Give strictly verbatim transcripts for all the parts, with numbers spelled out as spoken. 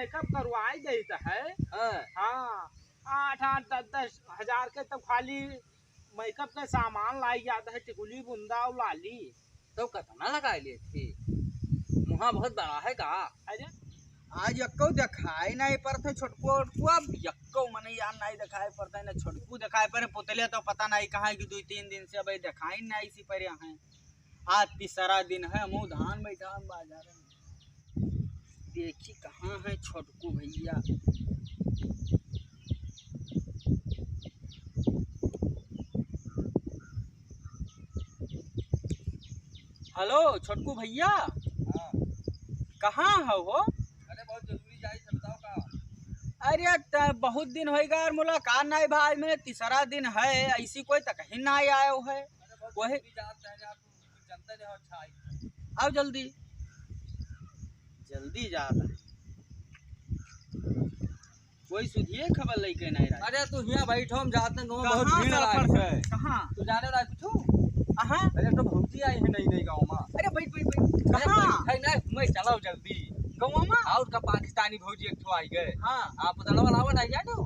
मेकअप करवाई देत है। हाँ। हाँ, आठ आठ दस दस हजार के तो खाली मेकअप के सामान लाई जात है, टिकुली, बुंदा और लाली। तो कतना लगाए लेत ही? मुहा बहुत बड़ा है का? अरे, आज यक्को देखाई नहीं पड़त है छोटकू ओटकू, अब यक्को मने यार नहीं देखाई पड़त है, ना छोटकू देखाई पड़े, पुतले तो पता नहीं कहाँ है कि दो तीन दिन से अब देखाई नहीं सी पड़े हैं। आज तीसरा दिन है, हमहू धान बैठा हम बाजार में। देखी कहाँ है छोटकू भैया। हेलो छोटकू भैया। हाँ। कहाँ है हो? अरे बहुत जरूरी जाई, बताओ का? अरे त-, बहुत दिन होइगा यार, मुलाकात नहीं भाई, मैंने तीसरा दिन है, ऐसी कोई तक ही नहीं आयो है। अरे बहुत वही जरूरी जात है यार, तू जानते नहीं हो, अच्छा आई। आओ जल्दी, जल्दी जात है। कोई सुधिए खबर लेके नहीं रहा। अरे तू हियाँ बैठो, हम जाते हैं, गाँव में बहुत कहाँ भीड़ सफर लाग से? है। कहाँ? तू जाने रहा कुछ? कहाँ? अरे तो भौजी आई है नई नई गाँव में। अरे बैठ, बैठ, बैठ। अरे कहाँ? बैठ, है ना, मैं चलाओ जल्दी। गाँव में? और का पाकिस्तानी भौजी एक ठो आई गए। हाँ। आप पुतला वाला आवत आई जाए तो?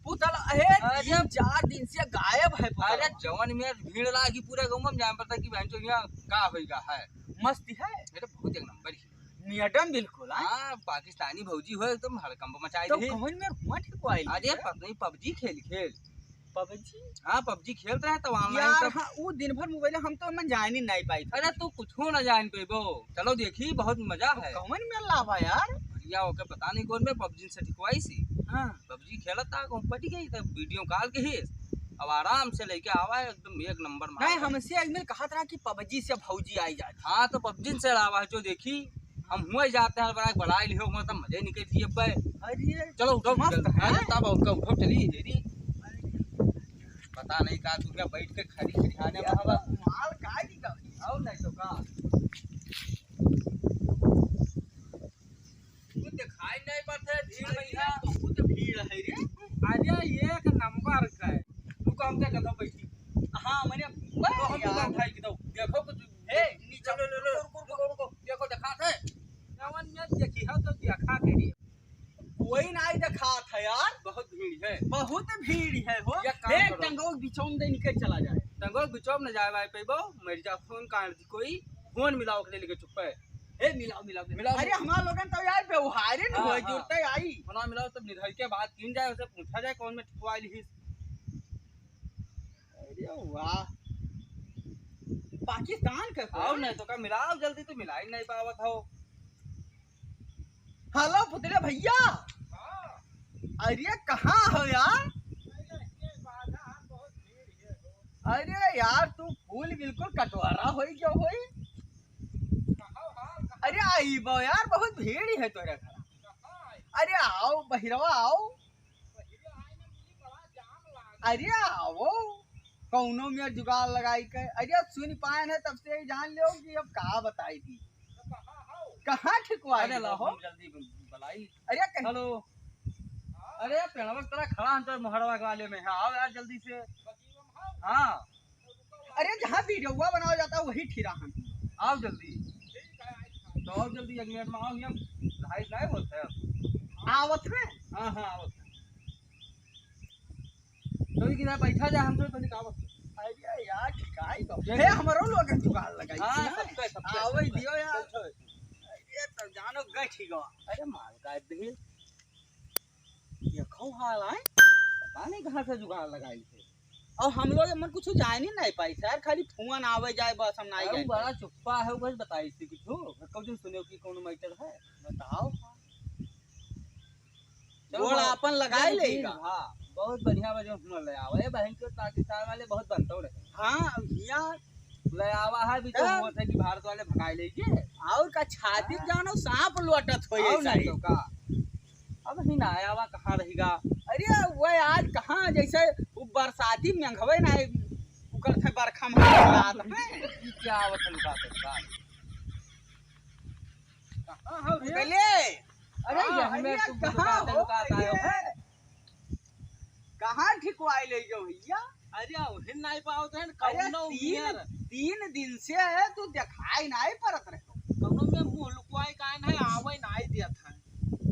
पुतला, हे, अरे तीन चार दिन से गायब है पुतला। अरे जवन में भीड़ लागी पूरा गाँव में, जान पड़ता कि बहन चोरिया का होइगा है। मस्त है। अरे बहुत एक नंबर ही। मैडम बिल्कुल, हाँ? हाँ, पाकिस्तानी भौजी हो, एकदम हड़कंप मचाई तो दे। कौन में हुआ ठीक वाइल अरे है? पत्नी पबजी खेल खेल। पबजी? हाँ, पबजी खेलत रहे तो online यार, सब। हाँ, वो दिन भर मोबाइल हम तो मन जान ही नहीं पाई था। अरे तू कुछ ना जान पेबो। चलो देखी, बहुत मजा तो है। कौन में लावा यार? भैया ओके पता नहीं कौन में पबजी से ठिकवाई सी। हाँ। पबजी खेलत था, वो पट गई, तब वीडियो कॉल के ही। अब आराम से लेके आवा है, एकदम एक नंबर माल नहीं, है। हमसे एक मिल कहा था कि पबजी से भौजी आई जाती। हाँ, तो पबजी से लावा है, जो देखी, हम हुए जाते हैं, बड़ा बड़ा लिहो, हुआ तब मजे निकल दिए अब। अरे, चलो उठो, मस्त चल, है। अरे, तब उठो, उठो, चली, हेरी। पता नहीं का, तू क्या बैठ के खड़ी खड़ी आने यार, में हवा। माल का की कमी, और नहीं तो का। कुछ दिखाई नहीं पड़ते, भीड़ अरे, भैया। बहुत भीड़ है रे। अरे, एक नंबर का है। रुको, हम क्या कहता हूँ, बैठी। हाँ, मैंने तो हम यार। दुकान उठाई के दो। देखो कुछ। ए, नीचे लो, लो, लो, रुको, रुको, रुको। देखो, दिखा थे। जवन में देखी हो तो देखा के रे। कोई नहीं दिखा था यार। बहुत भीड़ है। बहुत भीड़ है हो। एक काम ए, करो। टंगो बिचौम दे निकल चला जाए। टंगो बिचौम न जाए भाई, पैबो, मर जा, फोन काट दी कोई। फोन मिलाओ के लेके चुप है। ए, मिलाओ, मिलाओ, मिलाओ। अरे, हमार लोगन तो यार व्यवहार ही नहीं हाँ, होए, हाँ। जुड़ते आई। फोन मिलाओ, तब निधर के बात कीन जाए, उसे पूछा जाए कौन में ठुकवा ली। अरे वाह, पाकिस्तान का और नहीं तो का, मिलाओ जल्दी, तो मिला ही नहीं पावत हो। हेलो पुतले भैया। हाँ। अरे कहाँ हो यार? अरे यार तू फूल बिल्कुल कटोरा होई गयो होई। अरे आई बो यार, बहुत भीड़ है तोरे घर। अरे आओ बहिरवा आओ। अरे आओ, कौनो में जुगाड़ लगाई के। अरे सुन पाए न तब से जान लो कि अब का बताई दी। कहाँ ठिकवाई अरे लो लाओ हो? हम जल्दी बुलाई। अरे कहीं हेलो। अरे पेड़वा की तरह खड़ा हम तो मोहड़वा वाले में है, आओ यार जल्दी से। हाँ। अरे जहाँ वीडियोवा बनावा जाता है वही ठिरा हम। आओ जल्दी। तो आओ जल्दी, एक मिनट में आओ, यहाँ लाइट नहीं बोलते हैं। आवत है? हाँ, हाँ, आवत है। तो ये किधर बैठा जाए, हम तो पहले कहा बस। अरे यार, ठिकाई तो। जय हे, हिंद। हमरो लोगन जुगाड़ लगाई हाँ, थी ना। सबके, सबके, आवई सबके। दियो यार। चल, चल। अरे तो जानो गए ठीक हो। अरे माल का दे। ये खौ हाल आए। पता नहीं कहाँ से जुगाड़ लगाई थे। और हम लोग मन कुछ जान ही नहीं पाई थे यार, खाली फोन आवे जाए बस, हम नहीं अरे जाए बड़ा पाई। चुप्पा है, बस बताई थी कुछ। कब जो सुने कि कौन मैटर है? बताओ। चलो, गोड़ बहुत, आपन लगाई बहुत लेगा। हाँ, बहुत बढ़िया बा जो हमर ले आवा। ए बहन के पाकिस्तान वाले बहुत बनतो रहे। हाँ, हियाँ ले आवा है भी तो तब? हुआ था कि भारत वाले भगाई लेके। और का छाती हाँ। जानो सांप लोटत होई और ऐसा नहीं ही। तो का। अब ही ना आवा कहाँ रहेगा। अरे वो आज कहाँ जैसे वो बरसाती मेघवे ना उकर थे बरखा में रात में। ई क्या आवत है लुका के लुका? कहाँ हो रे? गले? अरे, हाँ, ये हमें अरे, तुम कहाँ दुकान हो? दुकान आए हो? ये कहाँ ठिकवाई ले गयो भैया? अरे, उन्हें नहीं पाओ थे, अरे, कौनो तीन, मियर। तीन दिन से है, तू दिखाई नहीं पड़त रहे। कौनो में मुंह लुकवाई काहे नहीं, आवे नहीं दिया था।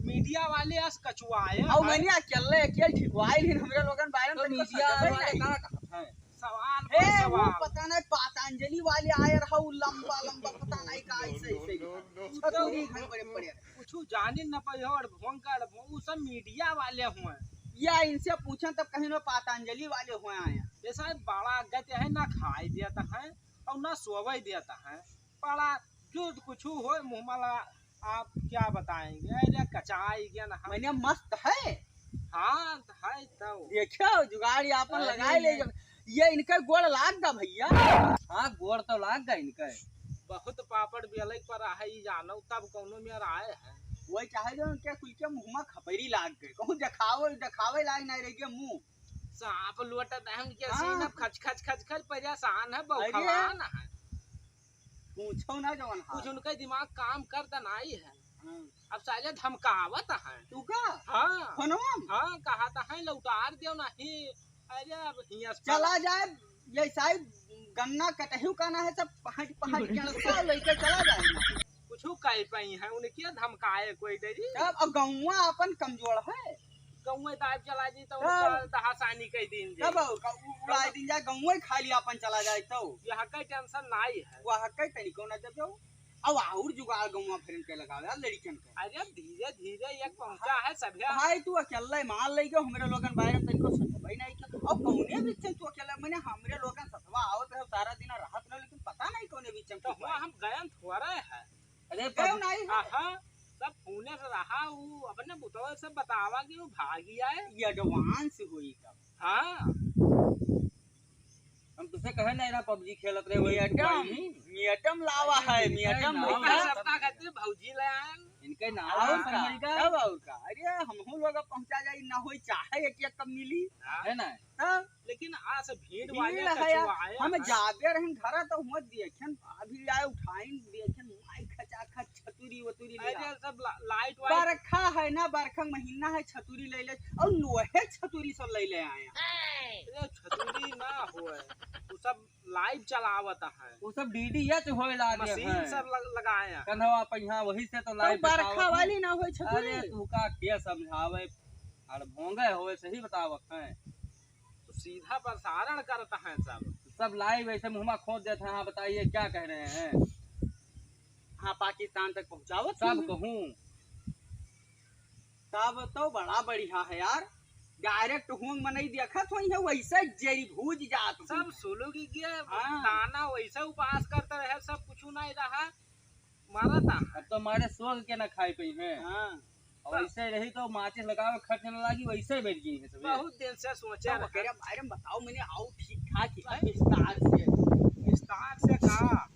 मीडिया वाले अस कचुआए अउ हैं। मने अकेले, अकेले ठिकवाए लेकिन हमरे लोगन बारे में तो तनिको मीडिया सोचबे वाले नहीं। का कहत हैं? सवाल ए, पर वो सवाल। पता नहीं, पतंजलि वाले आए रहा, वो लंबा लंबा, पता नहीं का, ऐसे, ऐसे। No, no, no, no। छतुरी घर बड़े बड़े। कुछ जाने न पाई हो, अड़भोंग का अड़भोंग, वो सब मीडिया वाले हुए। या इनसे पूछन तब कहीं वो पतंजलि वाले हुए आए। ये साहब बड़ा गत है, ना खाए देता है और ना सोवे देता है। बड़ा जो कुछ हो मुँह में लगा, आप क्या बताएंगे? अरे कचाई गया ना हम। मने मस्त है। हाँ, है तो। देखो, जुगाड़ ये आपन अरे लगाए ले ये। जब, ये इनके गोड़ लाग गा भैया। हाँ, गोड़ तो लाग गा इनके। बहुत पापड़ बेलई पर आहे, ई जानो तब कौनो मेर आए हैं। वही चाहे जो इनके कुल के मुँह में खपरी लाग गए। कहूँ देखावे, देखावे लाग नहीं रह गए मुँह। सांप लोटत है उनके हाँ। सीना खच खच खच खच, परेशान है, अरे। बौखलान है। पूछो ना जवन हाल। कुछ उनका दिमाग काम करता नहीं है। हाँ। अब साले धमकावत है। तू का? हाँ। फोनवा में? हाँ, कहा था है लौटार दियो नहीं। अरे अब हियाँ से चला जाए, ये साइड गन्ना कटहू का ना है, सब पहाड़ पहाड़ के सब लेके चला जाए। कुछ कह पाई है, उनके धमकाए कोई डरी। तब अब गौवा अपन कमजोर है। गौवा दाब चला जी तो तब उनका दहासानी कह दीन जी। तब और का, उ-, उड़ा दीन जाए, गौवा ही खाली अपन चला जाए तो। यहाँ का टेंशन नहीं है। वहाँ का तनिको ना जब जाओ। अब और जुगाड़ गौवा फिर के लगावे यार लड़कियन के। अरे धीरे धीरे एक पहुंचा है सभे। भाई तू अकेले मार ले गयो, हमरे लोगन बारे में तनिको सोचबे नहीं के। अब कौने बीच से तू अकेले, मने हमरे लोगन सथवा आवत रहे, सारा दिन रहत रहे, लेकिन पता नहीं कौने बीच में तो तू हुआ पाए। हम गयन थोड़ा है। अरे क्यों बाबू। नहीं है? आहा, सब फोने से रहा, वो अपने बुतवा से बतावा कि वो भागी आए। ये एडवांस हुई तब। हाँ। हम तुझसे कहे नहीं रहा पबजी खेलत रहे, वही मियटम, पबजी। मियटम लावा अरे है, इनका मियटम नाम भैया। है। सबका खातिर भौजी ले आए। इनके नाम और है का? समझ का? तब और का? अरे हमहू लोग अब पहुंचा जाई, ना होई चाहे एक एक कप मिली। हाँ। है ना? तब लेकिन आज भीड़ भीड़ वाले है यार। कचुआए हम हैं। जाबे रहन घरा तो हुआ देखेन, अभी आए उठाइन देखेन, माई खचा खच छतुरी वतुरी ले अरे आ। सब ला-, लाइट वाइट। बरखा है ना, बरखा महीना है, छतुरी ले ले, और लोहे छतुरी सब ले ले आए हैं। अरे छतुरी ना होए, वो सब लाइव चलावत है। वो सब डीडीएच होए लागे मशीन हैं। सब लग-, लगाए हैं। कंधवा पे यहाँ वही से तो तो लाइव बरखा देखावत है। वाली ना होए छतुरी। अरे तू का के समझावे, अड़भोंगे होए सही बतावत हैं। तो सीधा प्रसारण करता है सब। सब लाइव ऐसे मुँहमा खोद देते हैं। हाँ, बताइए क्या कह रहे हैं? हाँ, पाकिस्तान तक पहुँचावत सब हैं। कहूँ। तब तो बड़ा बढ़िया है यार, डायरेक्ट हुआ मनई देखत होई है, वैसे जरी भूज जात होई सब है। सुलग के हाँ। दाना वैसे उपास करते रहे, सब कुछ नहीं रहा। मरत है। अब तो मारे सोग के ना खाए पई है। हाँ। और बस। ऐसे रही तो माचिस लगावे खट न लागी, वैसे बैठ गई है सब। बहुत दिन से सोचे तो रहा। वगैरह बारे में बताओ, मने आओ ठीक ठाक ही है, विस्तार से। विस्तार से का?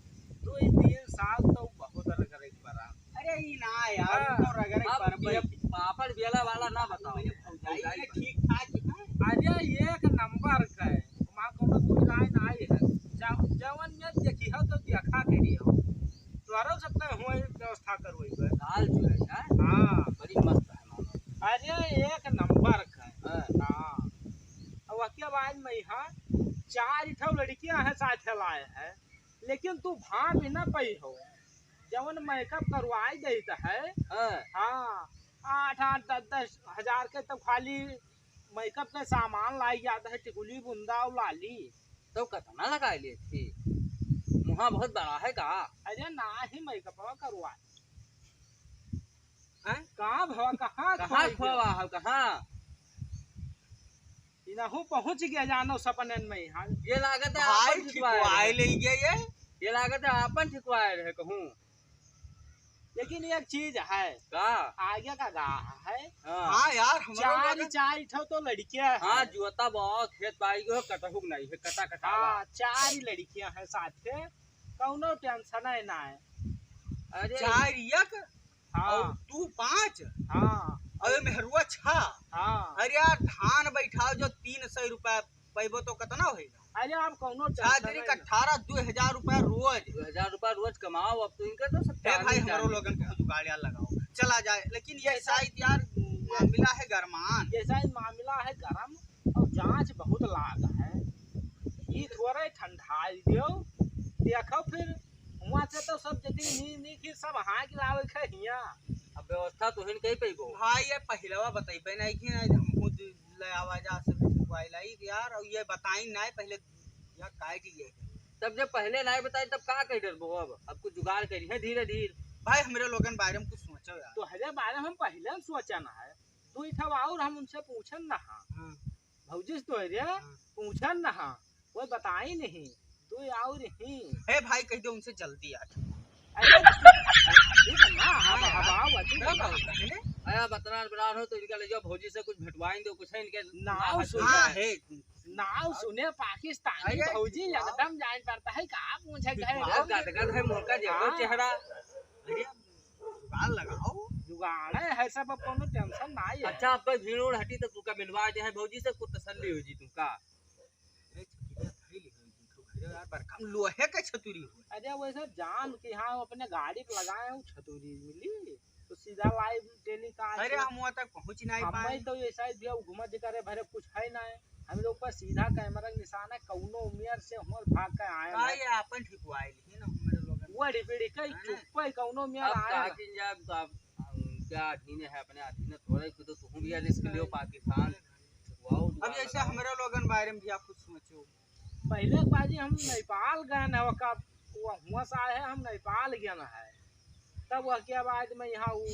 दो ही तीन साल तो बहुत रगड़े के पड़ा। अरे ई ना यार, हाँ। तो रगड़े के अब पड़ा ये भाई। पापड़ बेला वाला ना बताओ। मने भौजाई भौजाई है, पर। ठीक ठाक ही है। अरे एक नंबर का है। वहाँ कोनो कोई राय ना आई है। जा-, जवन में देखी हो तो देखा के रही हो। तोहरो सब तय हुए व्यवस्था करो एक बार। दाल जो है ना, हाँ। बड़ी मस्त है मामा। अरे, एक नंबर का है। हाँ। हाँ। अब वकिया बाज में यहाँ चार ठो लड़कियां हैं, साथ लाए हैं, लेकिन तू भाव भी ना पई हो। जवन मेकअप करवाई देत है, हाँ। हाँ, आठ आठ, दस दस हजार के तो खाली मेकअप के सामान लाई जात है, टिकुली, बुंदा और लाली। तो कतना लगा लिए थी? मुहा बहुत बड़ा है का? अरे ना ही मेकअपवा करवा। हैं? कहाँ भवा, कहाँ कहाँ खोई खोवा गया? हो, कहाँ? इनहू पहुँच गया जानो सपनन में यहाँ। ये लागत है भाई आपन ठिकवाए ठिकवाए रहे। ले गया ये। ये लागत है आपन ठिकवाए रहे कहूँ। लेकिन एक चीज है। का? आगे का गा है। हाँ। हाँ यार, हम लोग चार, आगे चार ठो तो लड़कियां हाँ, हैं। जोता बहुत खेत बाड़ी के हो, कटहुक नहीं है, कटा कटावा। हाँ, चार ही लड़कियां हैं साथ के, कौनो टेंशन है ना है। अरे चार एक हाँ। और तू पाँच हाँ। और मेहरुआ छह। हाँ। अरे यार, धान बैठाओ जो तीन सौ रुपया पैबो तो कितना होई? अरे आप कौनो छह टेंशन दुनी नहीं। अठारह, दो हजार रुपया रोज। दो हजार रुपया रोज कमाओ, अब तो इनका तो सब ए भाई, चांदी, हमरो चांदी। लोगन के जुगाड़ यार लगाओ, चला जाए। लेकिन ये शायद यार मामला है गरमान। ये शायद मामला है गरम और जांच बहुत लाग है। ये थोड़ा ठंडा दियो, देखो फिर वहाँ से तो सब जतिन नी, नी की सब हाँक लावे खे हियाँ। अब व्यवस्था तो हिन कही पइबो। भाई, ये पहिलवा बतइबे नहीं कि नहीं, हमहू दे ले आवा जा, सब ठिकवाई लाई यार, और ये बताई नहीं पहले, या काट लिए। तब जब पहले नहीं बताई, तब का कह डरबो? अब, अब कुछ जुगाड़ करी है धीरे धीरे। भाई, हमरे लोगन बारे में कुछ सोचो यार। तो हरे बारे में हम पहले हम सोचा ना है, दो ठो और हम उनसे पूछन ना। हाँ। हाँ। भौजी से तो है रे, हाँ। पूछन ना, हाँ। वो बताई नहीं, दो और ही। ए भाई, कह दो उनसे जल्दी आ। अरे, ठीक है ना, अब, हाँ यार। अब आओ, अति क्या बोला। बात है? अरे, अब इतना बड़ा हो तो इनका ले जाओ, भौजी से कुछ भेंटवाइन दो, कुछ है इनके नाव ना सुने। हाँ, है। नाव सुने पाकिस्तानी अरे, भौजी वाह। एकदम जान पड़ता है, का पूछे गए। वाह, गदगद है मुँह का, देखो हाँ। चेहरा। अरे, जुगाड़ लगाओ। जुगाड़ है, है सब, अब कोनो tension ना है। अच्छा, अब कोई भीड़ उड़ हटी तो तुका मिलवा दे है भौजी से, कुछ तसल्ली हो जी तुका। अरे, छतुरिया धइली हो जी, तो घरे यार, बड़का लोहे के छतुरी हो। अरे, वैसे जान के हाँ, अपने गाड़ी पे लगाए हैं, वो छतुरी मिली, तो सीधा live telecast। अरे, हम वहाँ तक पहुँच नहीं पाए। तो ये शायद भैया घूमत करे भरे कुछ है ना है। हम लोग पर सीधा camera के निशान है, कौनो उम्र से हुआ भाग के आए का हैं। ये आपन ठिकवाइल ही ना हमरे लोगन। वो डिपीडी का है ना? चुप है, कौनो उम्र अब आए का ना। किन जाब तो आप, हम क्या अधीन है, अपने अधीन थोड़े कि तो तुम भी risk लियो पाकिस्तान। वाओ, अब वाओ, ऐसे वाओ। हमरे लोगन बारे में भी आप कुछ सोचो। पहले बाजी हम नेपाल गए न, ओका, वो हुआ सा है, हम नेपाल गए न है। तब वह के बाद में यहाँ वो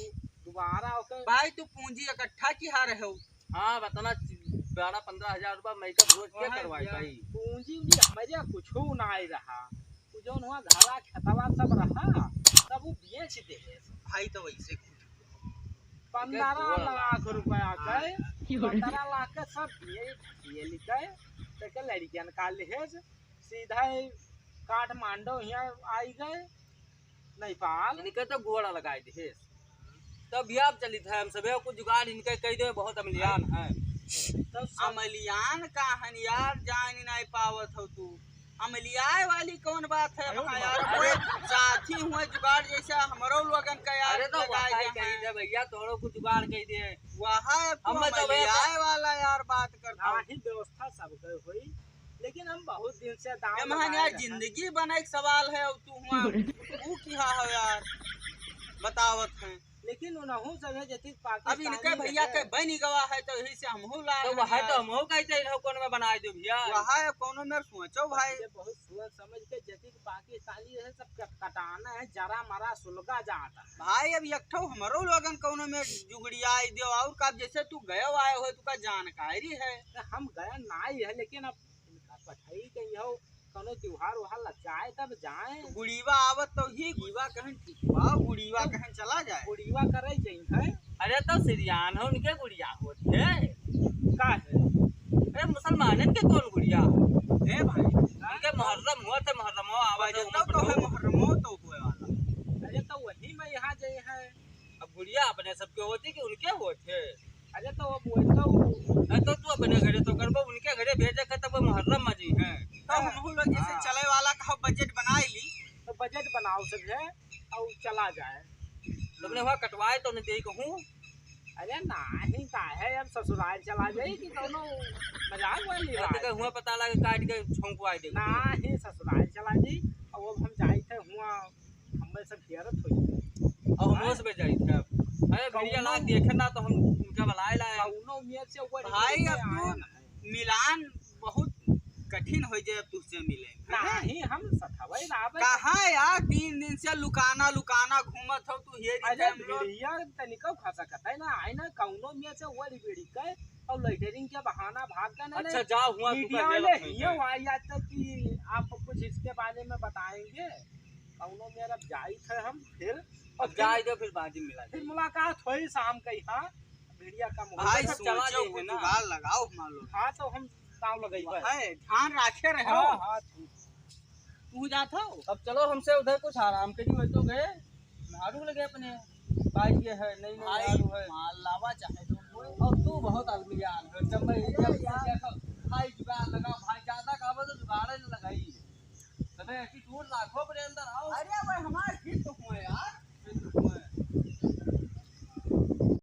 दोबारा ओके भाई, तू पूंजी इकट्ठा किहा रहे हो? हाँ, बतना बारह पन्द्रह हजार रुपया makeup रोज के भाई, करवाई यार। भाई। पूंजी उंजी हमारे कुछ ना आई रहा। वो जौन हुआ घरा खेतवा सब रहा, सब वो बेच दे। भाई, तो वैसे कुछ पन्द्रह लाख रुपया के, हाँ। पन्द्रह लाख के सब बेच, बेच के, तेके लड़कियन का लिहेज, सीधा ही काठमांडू हियाँ आई गए, नेपाल। इनके तो गोड़ा लगाई दिहेज। तब भी आप चलित है, हम सबे कुछ जुगाड़ इनके कह दे, बहुत अमलियान है। तो सब अमलियान का हन यार, जान नहीं पावत हो तू। अमलियाए वाली कौन बात है अरे वहाँ यार? अरे कोई साथी हुए जुगाड़ जैसे हमरो लोगन का यार अरे तो लगाए वहाँ ही गए कही हैं। दे भैया, तोरो कुछ जुगाड़ कही दे। वहाँ है तू हम तो भैया अमलियाए वाला यार बात करता हूँ। नाही व्यवस्था सब गए होई, लेकिन हम बहुत दिन से दांव ए महान लगाए यार, रहे हैं। जिंदगी बने के सवाल है, और तू हुआ तू किहा हो यार, बतावत है। लेकिन उनहु सब है जतिक अब पाकिस्तानी इनके भैया रहे। के बनी गवा है, तो यही से हमहू ला तो वह है तो हमहू कहते इन्हों कौन में बनाए दो भैया। वह है कौनो में सोचो भाई। ये बहुत सोच समझ के जतिक पाकिस्तानी रहे, सब कट-, कटाना है, जरा मरा सुलगा जाता है। भाई, अब एक ठो हमरो लोगन कौनो में जुगड़ियाई दियो, और का जैसे तू गयो आए हो, तुका जानकारी है। तो हम गया नाई है, लेकिन अब इनका पठाई कहीं हो, कौनो त्योहार वहार लग जाए तब जाए। तो गुड़ीवा आवत तो ही गुड़ीवा कहन ठीक बा, गुड़ीवा तो कहन चला जाए। गुड़ीवा करे जइहै। अरे तो सिरियान है उनके गुड़िया होत है। का है? अरे मुसलमानन के कौन गुड़िया? ए भाई, उनके मुहर्रम होत है, मुहर्रमो आवत है, बजता तो है, मुहर्रमो तो हुए वाला। अरे तो वही में यहाँ जइहै। अब गुड़िया अपने सबके होती कि उनके होत है? अरे तो अब वही तो अरे तो तू अपने घरे तो करबो, उनके घरे भेजे के तब मुहर्रम में जइहै। तो हमहू लोग जैसे हाँ। चले वाला का बजट बनाई ली। तो बजट बनाओ सब है और चला जाए। तुमने वहाँ कटवाए तो उन्हें दे कहूँ। अरे नाही, काहे अब ससुराल चला जाई कि कौनो मजाक वाली अरे बात तो है? हुआ पता लगे काट के छौंकवाए दे। नाही, ससुराल चला जाई, और अब हम जाई थे हुआ, हमें सब घेरत होई। और हम हाँ? उस पे जाई थे अब। अरे कौनो वीडियो ना देखे ना तो हम उनका बुलाए लाए। कौनो मेर से ऊपर भाई, नीचे अब आया तू ना है। मिलान बहुत कठिन हो जाए अब तुझसे मिले। नाही, हम सथवई रहबे। कहाँ यार, तीन दिन से लुकाना लुकाना घूमत हो तू, हेरी अरे, हम लोग। भिड़िया तनिको खा सकत है ना, आए ना, कौनो में से ओढ़ बेड़ी के और लैटरिन के बहाना भाग गए ना, अच्छा, नहीं, जाओ, हुआ तू मीडिया कर वाले लेलक ही नहीं। हुआ, या तक कि आप कुछ इसके बारे में बताएंगे, कौनो में अब जाई थे हम फिर, और अब जाए दो, फिर बाद में मिला फिर जाए। मुलाकात होई शाम के यहाँ। मीडिया का भाई, मोबाइल सब चला सोचो, दे है कुछ ना। जुगाड़ लगाओ हमारे लोग। हाँ, तो हम काम लगाई वह बस। है, ध्यान राखे रहे हो। हाँ, हाँ, ठीक। तू जात हो? अब चलो, हमसे उधर कुछ आराम करी, वही तो गए, झाड़ू लगे अपने, भाई ये है, नई नई भाई, झाड़ू है। माल लावा चाहे तो कोई। और तू बहुत अलमियान हो, जब मैं अरे जब यार। देखो, भाई जुगाड़ लगाओ, भाई ज्यादा खावे तो जुगाड़ ही लगाई। तबे attitude लाखों अपने अंदर आओ। अरे, वो हमार